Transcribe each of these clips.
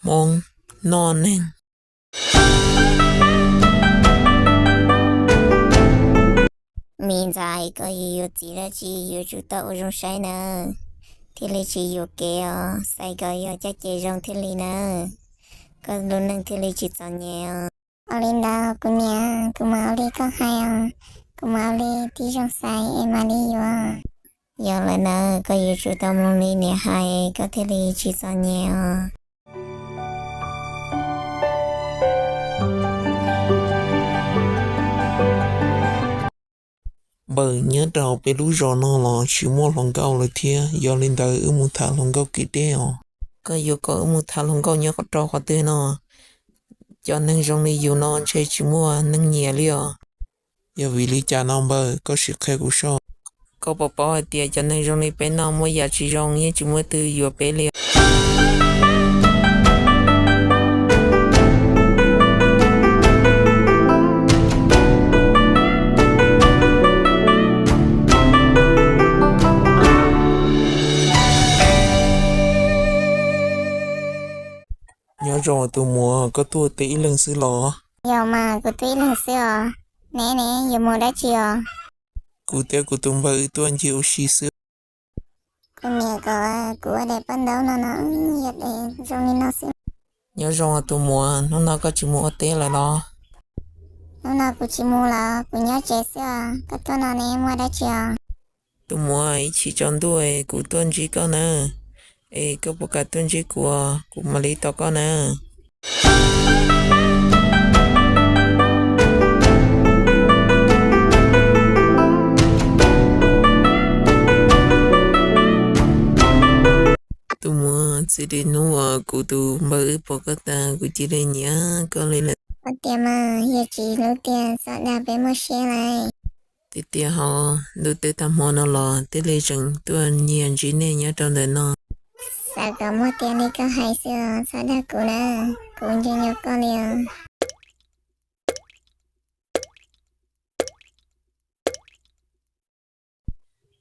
Hmoob noj neeg. Me ntxhais, koj yuav yuav txiv dab tsi yuav tsum tau ua zoo saib nawb, thiaj li tsis yuam kev os, xaiv kom yog caj ces zoo thiaj li nawb, koj lub neej thiaj li tsis txom nyem os. Ua li ntawd kuv niam, kuv mam ua li koj hais os, kuv mam ua li tib zoo xaiv es mam li yuav. Yog lawm nawb, koj yuav tsum tau mloog li niam hais koj thiaj li tsis txom nyem os. Npawg, nyob rau peb lub zos no los tsis muaj hluas nkauj lawm thiab, yog li ntawd wb mus tham hluas nkauj kev deb os. Koj yuav kom wb mus tham hluas nkauj nyob rau qhov twg no? Cov neeg zoo li yus no ntshe tsis muaj neeg nyiam li os. Yog vim li cas no npawg, koj sim qhia kuv soj. Koj puas paub hais tias cov neeg zoo li peb no muaj yam tsis zoo yeej tsis muaj leej twg yuav peb li. Nyob zoo tus muam, koj tuaj teb ib leeg xwb los? Yog mas, kuv tuaj ib leeg xwb os. Neb ne, yuav mus dab tsi os? Kuv thiab kuv tus npawg wb tuaj ncig ua si xwb. Kuv niam kom kuv ua daim paj ntaub no no, yog daim zoo li no xwb. Nyob zoo tus muam, hnub no koj tsis mus ua teb lawm los? Hnub no kuv tsis mus lawm, kuv nyob tsev xwb os. Koj tuaj no ne, muaj dab tsi os? Tus muam, ib chim tsaus ntuj kuv tuaj ntsib koj nawb, es koj puas kam tuaj ntsib kuv, kuv mam li tos koj nawb. Tus muam, txij li hnub uas kuv tus npawg wb pom koj tas kuv cia li nyiam koj li lawm. Ua tiag mas, yog tsis hlub tiag txhob dag peb muaj siab lawm. Tiag tiag hos, ntuj teb tag hmo no los thiaj li tseem tuaj nyiag ntsib nej nyob rau ntawm no. Xav kom muaj tiag li koj hais xwb os, txhob dag kuv na, kuv ntseeg nyob koj li os.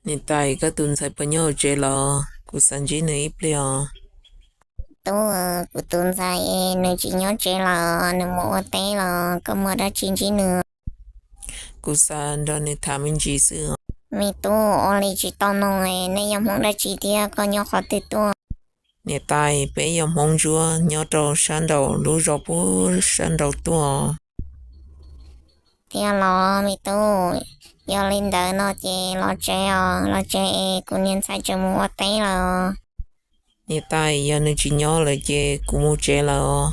Niam tais, koj tus ntxhais puas nyob hauv tsev los? Kuv xav ntsib nws ib pliag os. Tub, kuv tus ntxhais es nws tsis nyob tsev lawm, nws mus ua teb lawm, koj muaj dab tsi ntsib nws? Kuv xav nrog nws tham me ntsis xwb. Me tub, ua li tsis tau nug, nej yog Hmoob dab tsi thiab koj nyob qhov twg tuaj? Niam tais, peb yog Hmoob Ntsuab nyob rau sab nraum lub zos puag sab nraum tuaj. Thiab los me tub, yog li ntawd no ces los tsev os, los tsev es kuv niag ntxhais tseem mus ua teb lawm. Niam tais, yog nws tsis nyob lawm ces kuv mus tsev lawm os,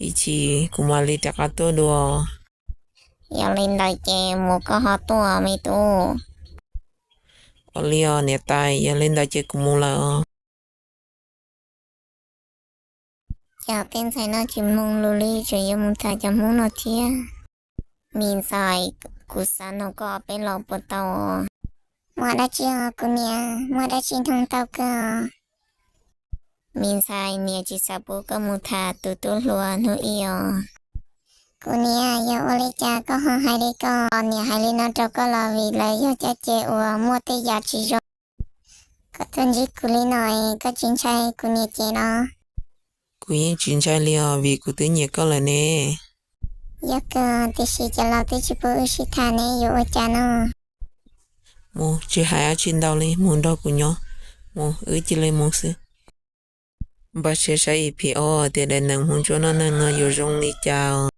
ib chim kuv mam li rov qab tuaj dua. Yog li ntawd ces mus koj ho tuaj me tub. Ua li os niam tais, yog li ntawd ces kuv mus lawm os. Cas tej ntxhais no tsis mloog lus li, tseem yuav mus tham cov Hmoob no thiab. Me ntxhais, kuv xav nug koj ob peb lo puas tau? Muaj dab tsi os kuv niam, muaj dab tsi nug tau kawg os. Me ntxhais, niam tsis xav pub koj mus tham tus tub hluas hnub ib os. Kuv niam, yog ua li cas koj ho hais li ko? Niam hais li no rau koj los vim lawv yog caj ces uas muaj tej yam tsis zoo. Koj tuaj ntsib kuv li no es koj tsis ntshai kuv niam cem los? Kuv yeej tsis ntshai li os, vim kuv twb nyiam koj lawm ne. Yog kawg, tiam sis cov laus twb tsis pub wb sib tham ne, yuav ua cas no? Mus, tsis hais dab tsi ntau li, mus nrog kuv nyob. Mus, wb cia li mus xwb. Npaj siab saib E P O tias daim neeg Hmoob Ntsuab noj neeg no yuav zoo li cas.